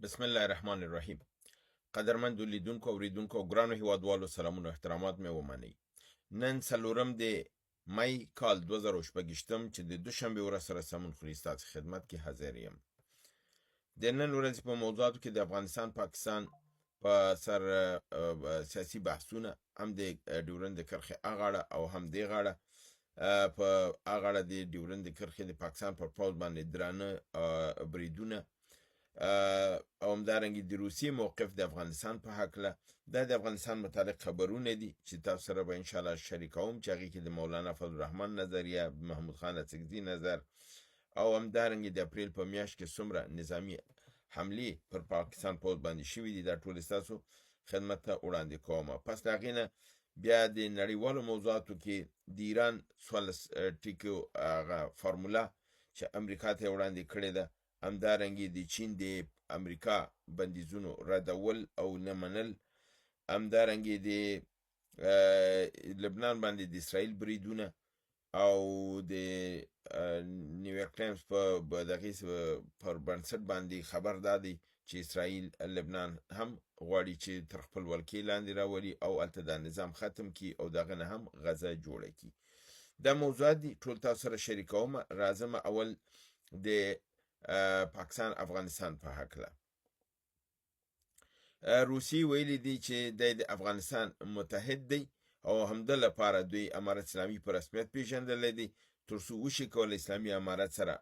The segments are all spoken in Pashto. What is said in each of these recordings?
بسم الله الرحمن الرحیم. قدرمندو لیدونکو، اوریدونکو او ګرانو هیوادوالو، سلامونه او احترامات مې ومنئ. نن څلورم د می کال 2026 چې د دوشنبې ورځ سره سمون خوري، ستاسو خدمت کې حاضر یم. د نن ورځې په موضوعاتو کې د افغانستان پاکستان په سر سیاسي بحثونه، هم د ډیورند د کرښې اغاړه او هم دې غاړه، په اغاړه د ډیورند د کرښې د پاکستان پر پوځ باندې درانه بریدونه او همدارنګه د روسیې موقف د افغانستان په هکله، دا د افغانستان متعلق خبرونه دي چې تاسو سره به انشاءالله شریکوم، چې هغې کې د مولانا فضل الرحمن نظریه، محمود خان اڅکزي نظر او همدارنګه د اپریل په میاشت کې څومره نظامي حملې پر پاکستان پوځ باندې شوي دي، دا ټول ستاسو خدمت ته وړاندې کوم. پس له هغې نه بیا د نړیوالو موضوعاتو کې د ایران 14 ټکو هغه فارموله چې امریکا ته وړاندې کړې ده، همدارنګه د چین د امریکا بندیزونو ردول او نه منل، همدارنګه د لبنان باندې د اسرائیل بریدونه او د نیویارک ټایمز په دغه پر بنسټ باندې خبر دا دی چې اسرائیل لبنان هم غواړي چې تر خپل ولکې لاندې راولي او هلته دا نظام ختم کړي او دغه نه هم غزه جوړه کړي. دا موضوعات دي، ټول تاسو سره شریکوم. راځم اول د پاکستان افغانستان په هکله. روسیې ویلي دي چې دی د افغانستان متحد دی او همده لپاره دوی امارت اسلامي په رسمیت پیژندلی دی، تر څو وشي کولی اسلامي امارت سره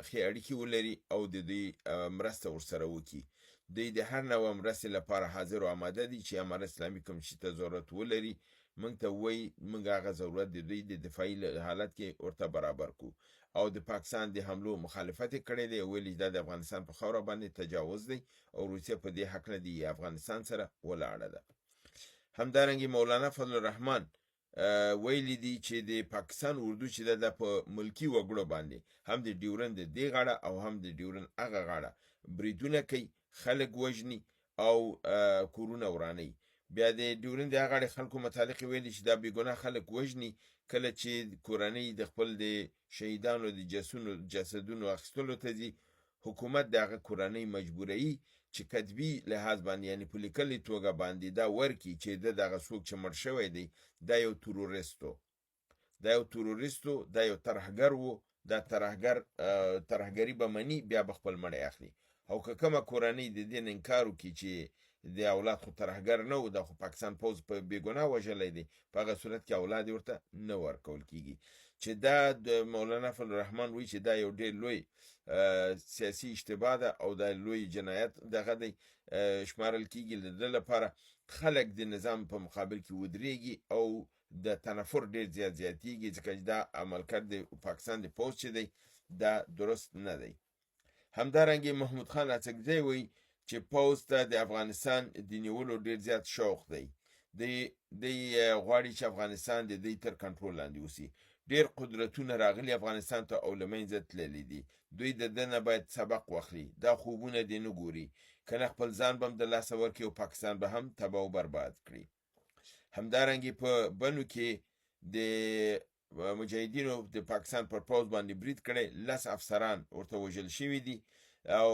ښې اړیکې ولري او د دوی مرسته ورسره وکړي. دوی د هر نوع مرستې لپاره حاضر او آماده دي چې امارت اسلامي کوم شي ته ضرورت ولري، موږ ته وایي، موږ هغه ضرورت د دوی د دفاعي حالت کې ورته برابر کو. او د پاکستان د حملو مخالفت یې کړی دی او ویلي چې دا د افغانستان په خاوره باندې تجاوز دی او روسیه په دې هکله د افغانستان سره ولاړه ده. همدارنګه مولانا فضل الرحمن ویلي دي چې د پاکستان اردو چې ده په ملکي وګړو باندې هم د ډیورند د دې غاړه او هم د ډیورند هغه غاړه بریدونه کوي، خلک وژني او کورونه ورانوي. بیا د ډیورند د غاړې خلکو متعلق ویلي چې دا بېګناه خلک وژني، کله چې کورنۍ د خپل د شهیدانو د جسدونو اخیستلو ته ځي، حکومت د هغه کورنۍ مجبوروي چې کتبي لحاظ باندې، یعنی په لیکلې توګه باندې دا ورکي چې د دغه څوک چې مړ شوی دی دا یو تروریست و، دا یو تروریست و، دا یو ترهګر و، دا ترهګر ترهګري به مني، بیا به خپل مړی اخلي. او که کومه کورنۍ د دې نه انکار وکړي چې د اولاد خو ترهګر نه و، دا خو پاکستان پوځ په بېګناه وژلی دی، په هغه صورت کې اولاد یې ورته نه ورکول کیږي. چې دا د مولانا فضل الرحمن وایي چې دا یو ډېر لوی سیاسي اشتباه ده او دا لوی جنایت دغه دی شمارل کیږي. د ده لپاره خلک د نظام په مقابل کې ودرېږي او د تنفر ډېر زیات زیاتیږي، ځکه چې دا عملکرد د پاکستان د پوځ چې دی دا درست نه دی. همدارنګه محمود خان اڅکزی وایي چې پوځ ته د افغانستان د نیولو ډېر زیات شوق دی، دی غواړي چې افغانستان د دوی تر کنټرول لاندې اوسي. ډېر قدرتونه راغلي افغانستان ته او له منځه تللي دي، دوی د ده نه باید سبق واخلي، دا خوبونه دې نه ګوري، که نه خپل ځان به هم د لاسه ورکړي او پاکستان به هم تباه او برباد کړي. همدارنګه په بنو کې د مجاهدینو د پاکستان پر پوځ باندې برید کړی، 10 افسران ورته وژل شوي دي او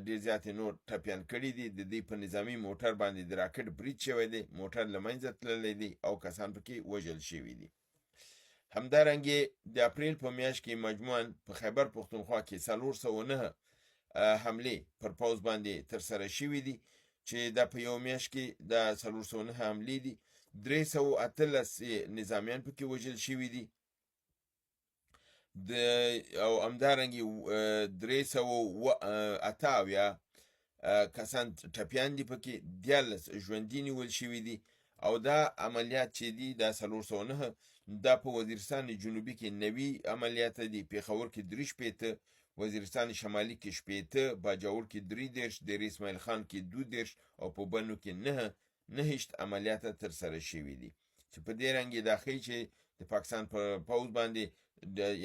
ډېر زیات نور ټپیان کړي دي. د دوی په نظامي موټر باندې د راکټ برید شوی دی، موټر له منځه تللی دی او کسان پکې وژل شوي دي. همدارنګه د اپریل په میاشت کې مجموعاً په خیبر پښتونخوا کې 409 حملې پر پوځ باندې ترسره شوي دي، چې دا په یو میاشت کې دا 409 حملې دي. 318 نظامیان پکې وژل شوي دي او همدارنګه 378 کسان ټپیان دي، پکې 13 ژوندي نیول شوي دي. او دا عملیات چې دي دا 409، دا په وزیرستان جنوبي کې 90 عملیات دي، پېښور کې 63، وزیرستان شمالي کې 60، باجوړ کې 33، ډېر اسماعیل خان کې 32 او په بنو کې 29 عملیات ترسره شوي دي. چې په دې رنګ دا ښیي چې د پاکستان په پوځ باندې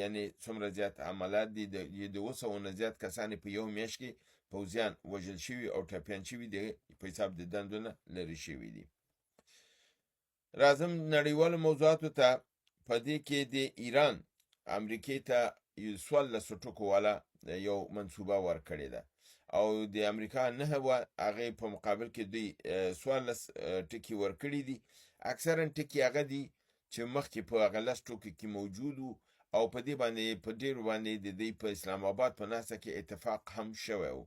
یعنی څومره زیات عملیات دي، د 700 نه زیات کسان په یو میاشت کې پوځیان وژل شوي او ټپیان شوي دي، په حساب د دندو نه لرې شوي دي. راځم نړیوالو موضوعاتو ته. په دې کې د ایران امریکې ته یو 14 ټکو والا یو منصوبه ورکړې ده او د امریکا نه وه، هغې په مقابل کې دوی 14 ټکي ورکړي دي. اکثرا ټکي هغه دي چې مخکې په هغه 10 ټکو کې موجود وو او په دې باندې په ډېرو باندې د دوی په اسلام آباد په ناسته کې اتفاق هم شوی و.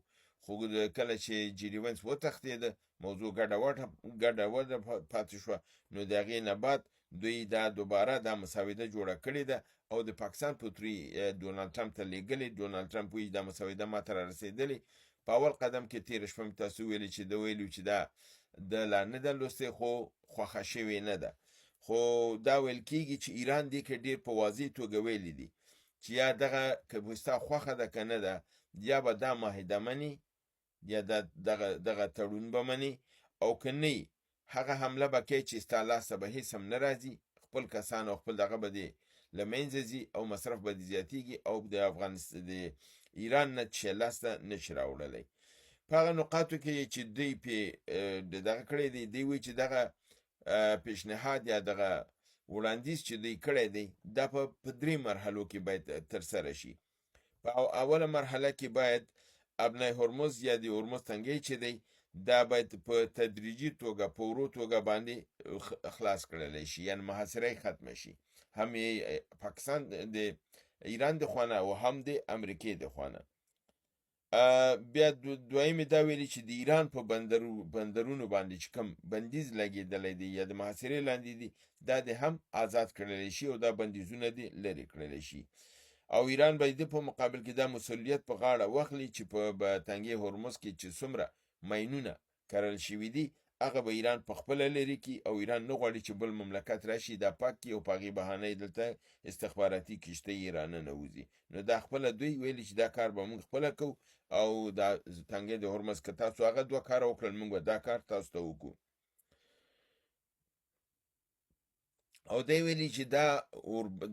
خو کله چې جیډي ونس وتښتېده، موضوع ګډه وډه پاتې شوه. نو د هغې نه بعد دوی دا دوباره دا مسوده جوړه کړې ده او د پاکستان په تري ډونالډ ټرمپ ته لېږلې. ډونالډ ټرمپ وایي دا مسوده ما ته را رسېدلې. په اول قدم کې تېره شپه مې تاسو ویلې چې ده ویلي چې دا ده لا نه ده لوستې، خو خوښه شوې نه ده. خو دا ویل کېږي چې ایران دې کې ډېر په واضح توګه ویلي دي چې یا دغه که ستا خوښه ده که نه ده، یا به دا معاهده مني یا دا دغه تړون به مني، او که نه هغه حمله به کوي چې ستا لاس ته به هېڅ هم نه راځي، خپل کسان او خپل دغه به دې له منځه ځي او مصرف به دې زیاتېږي او د افغانستان د ایران نه چې لاس ته نه شي راوړلی. په هغه نقاطو کې چې دوی پې دغه کړی دی، دوی وایي چې دغه پیشنهاد یا دغه وړاندیز چې دوی کړی دی دا په 3 مرحلو کې باید ترسره شي. په اوله مرحله کې باید ابنای هرمز یا د هرمز تنګی چې دی دا باید په تدریجي توګه په ورو توګه باندې خلاص کړلی شي، یعنی محاصره یې ختمه شي، هم یې پاکستان د ایران د خوانه او هم د امریکې د خوانه. بیا دویمې دا ویلي چې د ایران په بندرونو باندې چې کوم بندیز لګېدلی دی یا د محاصرې لاندې دي، دا دې هم آزاد کړلی شي او دا بندیزونه دې لرې کړلی شي. او ایران به د په مقابل کې دا مسؤلیت په غاړه واخلي چې په تنګې هرمز کې چې څومره ماینونه کرل شوي دي هغه به ایران په خپله لرې کړي، او ایران نه غواړي چې بل مملکت راشي دا پاک کړي او په هغې بهانه یې دلته استخباراتي کښتۍ یې راننوځي. نو دا خپله دوی ویلي چې دا کار به موږ خپله کوو او دا تنګې د هرمز که تاسو هغه 2 کاره وکړل موږ به دا کار تاسو ته وکړو. او دی ویلي چې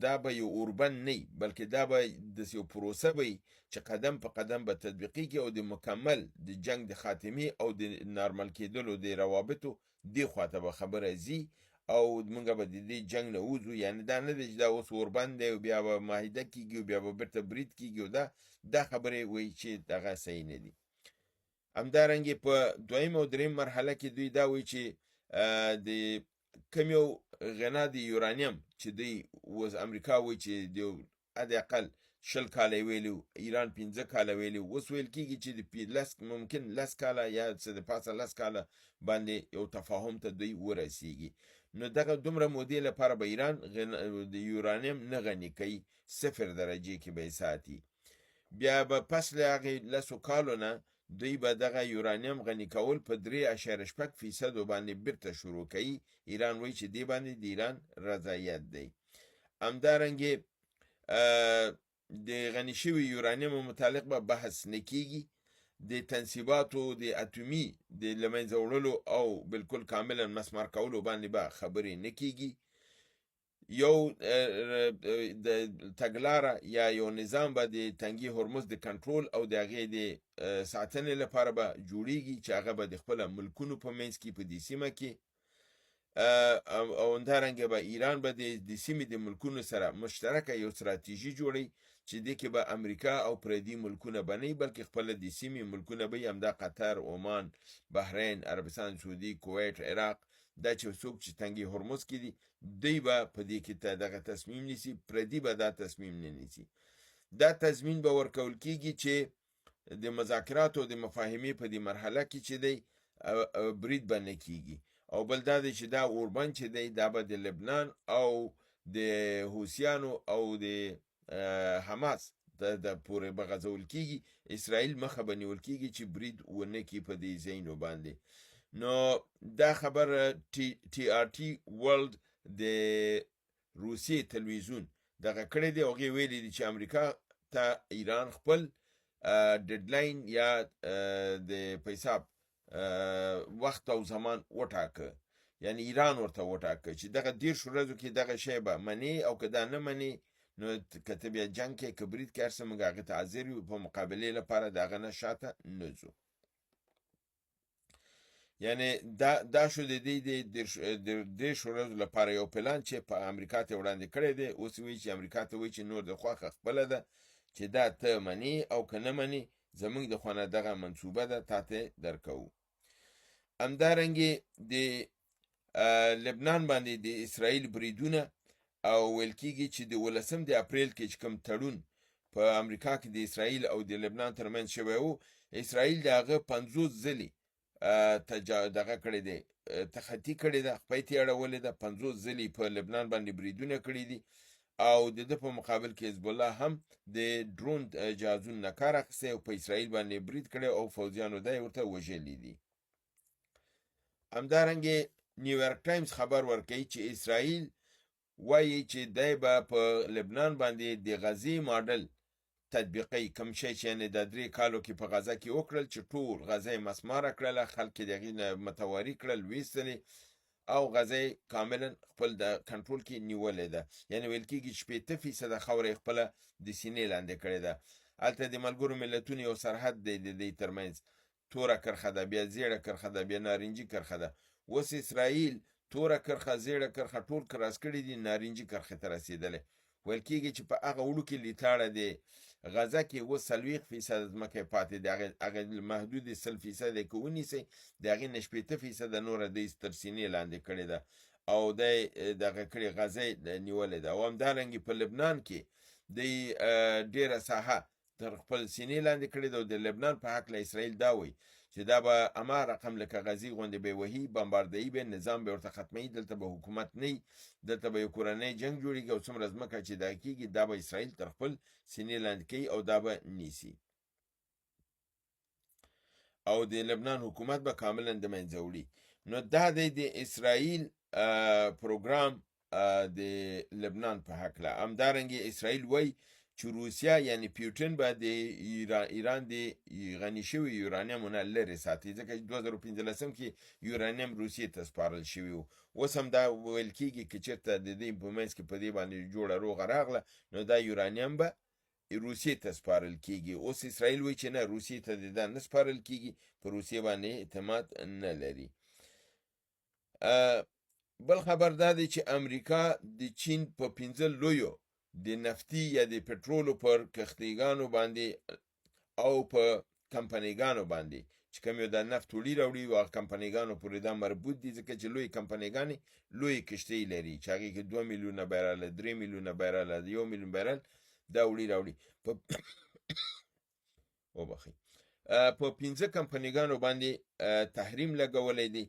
دا به یو اوربند نه وي، بلکې دا به داسې یو پروسه به وي چې قدم په قدم به تطبیقېږي او د مکمل د جنګ د خاتمې او د نارمل کېدلو د روابطو دې خواته به خبره ځي او موږ به د دې جنګ نه وځو. یعنې دا نه دی چې دا اوس اوربند دی او بیا به معاهده کېږي او بیا به بېرته برید کېږي، او دا خبرې وایي چې دغه صحیح نه دي. همدارنګه په دویم او دریم مرحله کې دوی دا وایي چې د کوم یو غنا د یورانیم چې دوی اوس امریکا وایي چې د حد اقل 20 کاله یې ویلي وو، ایران 5 کاله ویلي وو، اوس ویل کېږي چې د ممکن 10 کاله یا څه د پاسه 10 کاله باندې یو تفاهم ته دوی ورسیږي. نو دغه دومره مودې لپاره به ایران د یورانیم نه غني کوي، 0 درجې کې به یې ساتي. بیا به پس له هغې 10 کالو نه دوی به دغه یورانیم غني کول په 3.6% باندې بیرته شروع کوي. ایران وایي چې دې باندې د ایران رضایت دی. همدارنګه د غني شوي یورانیمو متعلق به بحث نه کیږي. د تنصیباتو د اتومي د له منځه وړلو او بالکل کاملا مسمار کولو باندې به خبرې نه کیږي. یو د تګلاره یا یو نظام به د تنګي هرمز د کنټرول او د هغې د ساتنې لپاره به جوړیږي چې هغه به د خپله ملکونو په منځ کې په دې سیمه کې، او همدارنګه به ایران به د سیمې د ملکونو سره مشترکه یو ستراتیژي جوړوي چې دې کې به امریکا او پردي ملکونه به نه وي، بلکې خپله د سیمې ملکونه به وي، همدا قطر، عمان، بحرین، عربستان سعودي، کویت، عراق، دا چې څوک چې تنګي هرمز کې دي دوی به په دې کې دغه تصمیم نیسي، پردي به دا تصمیم نه نیسي. دا تضمین به ورکول کیږي چې د مذاکراتو د مفاهمې په دې مرحله کې چې دی برید به نه کیږي. او بل دا دی چې دا اوربند چې دی دا به د لبنان او د حوثیانو او د حماس د پورې به غځول کیږي، اسرائیل مخه به نیول کیږي چې برید ونه کړي په دې ځایونو باندې. نو دا خبر ټي آر ټي ورلډ د روسیې تلویزیون دغه کړی دی، هغې ویلي دي چې امریکا ته ایران خپل ډیډلاین یا د په حساب وخت او زمان وټاکه، یعنی ایران ورته وټاکه چې دغه 30 ورځو کې دغه شی به منې او که دا نه منې نو که ته بیا جنګ کې که برید کې هر څه موږ هغې ته حاضر یو، په مقابلې لپاره د هغه نه شاته نه ځو. یعنی دا شو د دې د 30 ورځو لپاره یو پلان چې په امریکا ته وړاندې کړی دی. اوس وایي چې امریکا ته وایي چې نور د خوښه خپله ده چې دا ته مني او که نه مني، زمونږ د خوا نه دغه منصوبه ده، تا ته درکوو. همدارنګې د لبنان باندې د اسرائیل بریدونه، او ویل کیږي چې د 18 د اپریل کې چې کوم تړون په امریکا کې د اسرائیل او د لبنان ترمنځ شوی وو، اسرائیل د هغه 50 ځلې دغه کړی دی، تخطي کړې ده، خپه یې اړولې ده. 50 ځلې په لبنان باندې بریدونه کړي دي او د ده په مقابل کې حزب الله هم د ډرون جهازونو نه کار اخیستی او په اسرائیل باندې برید کړی او فوځیانو دی ورته وژلي دي. همدارنګه نیویارک ټایمز خبر ورکوي چې اسرائیل وایي چې دی به په لبنان باندې د غزې ماډل تطبیقوي، کوم شی چې یعنې د 3 کالو کې په غزه کې وکړل، چې ټول غزه یې مسماره کړله، خلک یې د هغې نه متواري کړل، ویستلې او غزه یې کاملا خپل د کنټرول کې نیولې ده. یعنې ویل کېږي 60% خاوره یې خپله د سینې لاندې کړې ده. هلته د ملګرو ملتونو یو سرحد دی، د دې ترمنځ توره کرښه ده، بیا زیړه کرښه ده، بیا نارنجي کرښه ده. اوس اسرائیل توره کرښه، زیړه کرښه ټول cross کړي دي، نارنجي کرښې ته رسېدلی. ویل کېږي چې په هغه وړوکې لیتاړه دی غزه کې اوس 40% ځمکه یې پاتې دی. هغه محدودې 100% یې که ونیسئ، د هغې نه 60% نوره دی تر سینې لاندې کړې ده او دی دغه کړې، غزه یې نیولې ده. او همدارنګې په لبنان کې دی ډېره ساحه تر خپل سینې لاندې کړې ده. او د لبنان په هکله اسرائیل دا وایي چې دا به اما رقم لکه غزې غوندې به وهي، بمباردوي به، نظام به ورته ختموي، دلته به حکومت نه، دلته به یو کورنی جنګ جوړیږي او څومره ځمکه چې دا کیږي، دا به اسرائیل تر خپل سینې لاندې کوي او دا به نیسي او د لبنان حکومت به کاملا د منځه وړي. نو دا دی د اسرائیل پروګرام د لبنان په هکله. همدارنګه اسرائیل وایي چې روسیا، یعنی پیوټن، به د ایران د غني شوي یورانیمو نه لرې ساتي، ځکه چې 2015 کې یورانیم روسیې ته سپارل شوي وو. اوس هم دا ویل کېږي که چېرته د دې په منځ کې په دې باندې جوړه روغه راغله، نو دا یورانیم به روسیې ته سپارل کیږي. اوس اسرائیل وایي چې نه، روسیې ته د دا نه سپارل کیږي، په روسیې باندې اعتماد نه لري. بل خبر دا دی چې امریکا د چین په پنځه لویو د نفتي یا د پټرولو پر کښتیګانو باندې او په کمپنیګانو باندې چې کوم یو د نفت وړي راوړي، او هغه کمپنیګانو پورې دا مربوط دي، ځکه چې لوی کمپنیګانې لوی کښتۍ لري چې هغې کې 2 میلیونه بیرل، 3 میلیونه بیرل، 1 میلیون بیرل دا وړي راوړي. په وبخښئ، په پنځه کمپنیګانو باندې تحریم لګولی دی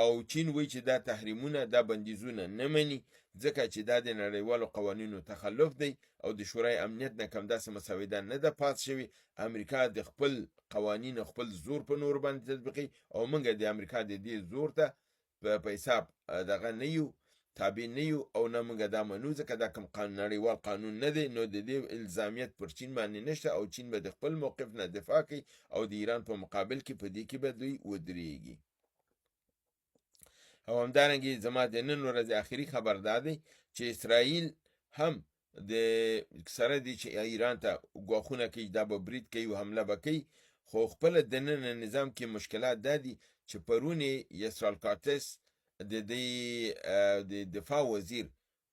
او چین وایي چې دا تحریمونه، دا بندیزونه نه مني، ځکه چې دا د نړیوالو قوانینو تخلف دی او د شورای امنیت نه کوم داسې مسوده نه ده پاس شوې. امریکا د خپل قوانین، خپل زور په نور باندې تطبیقوي او موږ د امریکا د دې زور ته په حساب دغه نه یو، تابع نه یو او نه موږ دا منو، ځکه دا کوم قانون، نړیوال قانون نه دی. نو د دې الزامیت پر چین باندې نشته او چین به د خپل موقف نه دفاع کوي او د ایران په مقابل کې په دې کې به دوی ودرېږي. او همدارنګه زما د نن ورځې آخري خبر دا دی چې اسرائیل هم د سره دی چې ایران ته ګواښونه کوي، دا به برید کوي او حمله به کوي، خو خپل دننه نظام کې مشکلات دا دي چې پرون یسرال کاتس، د دې د دفاع وزیر،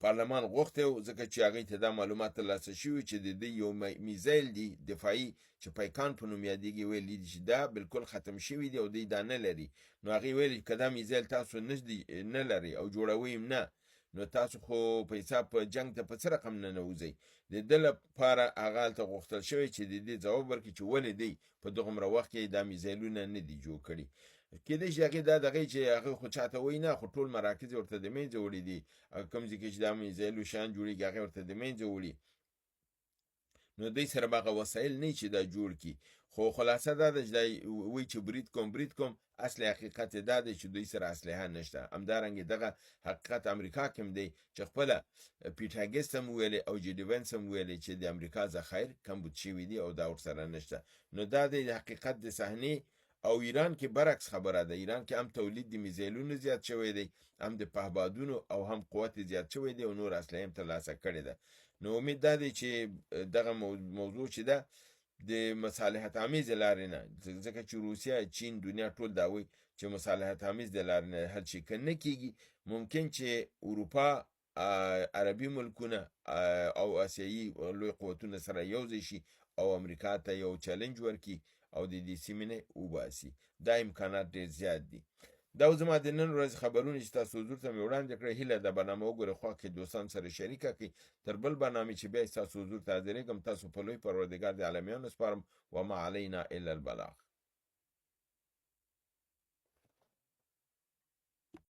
پارلمان غوښتی و، ځکه چې هغې ته دا معلومات ترلاسه شوي چې د دې یو میزایل دی دفاعي چې پیکان په نوم یادېږي، ویلي دي چې دا بالکل ختم شوي دي او دوی دا نه لري. نو هغې ویلي که دا میزایل تاسو نه لرئ او جوړوئ نه، نو تاسو خو په حساب په جنگ ته په څه رقم ننوځئ؟ د ده لپاره هغه هلته غوښتل شوی چې د دې ځواب ورکړي چې ولې دی په دغومره وخت کې دا میزایلونه نه دي جوړ کړي. کېدای شي هغې دا دغه چې هغه خو چاته وایي نه، خو ټول مراکز ورته د منځه وړي دي. کوم ځای کې چې دا میزایلو شیان جوړېږي، هغه ورته د منځه وړي، نو دوی سره به هغه وسایل نه چې دا جوړ کړي. خو خلاصه دا ده چې دا وایي چې برید کوم، برید کوم، اصل حقیقت دا دی چې دوی سره اسلحه نشته. همدارنګه دغه حقیقت امریکا کې هم دی چې خپله پیټ هګست هم ویلي او جي ډي وینس هم ویلي چې د امریکا ذخایر کمبود شوي دي او دا ورسره نشته. نو دا دی حقیقت د صحنې. او ایران کې برعکس خبره ده. ایران کې هم تولید د میزایلونو زیات شوی دی، هم د پهبادونو، او هم قوت زیات شوی دی او نور اسلحه هم ترلاسه کړې ده. نو امید دا دی چې دغه موضوع چې ده د مصالحت آمیز لارې نه، ځکه چې روسیه، چین، دنیا ټول دا وایي چې مصالحت آمیز د لارې نه حل شي. که نه کیږي، ممکن چې اروپا، عربي ملکونه او اسیایي لوی قوتونه سره یو ځای شي او امریکا ته یو چیلنج ورکړي او د دې سیمې نه وباسي. دا امکانات ډېر زیات دي. دا زما د نن ورځې خبرونه چې تاسو حضور ته مې وړاندې کړې. هیله ده برنامه وګورئ، خوښ دوستان سره شریکه کړئ. تر بل برنامې چې بیا تاسو حضور ته حاضرېږم، تاسو په لوی پروردګار د عالمیانو سپارم. وما علینا الا البلاغ.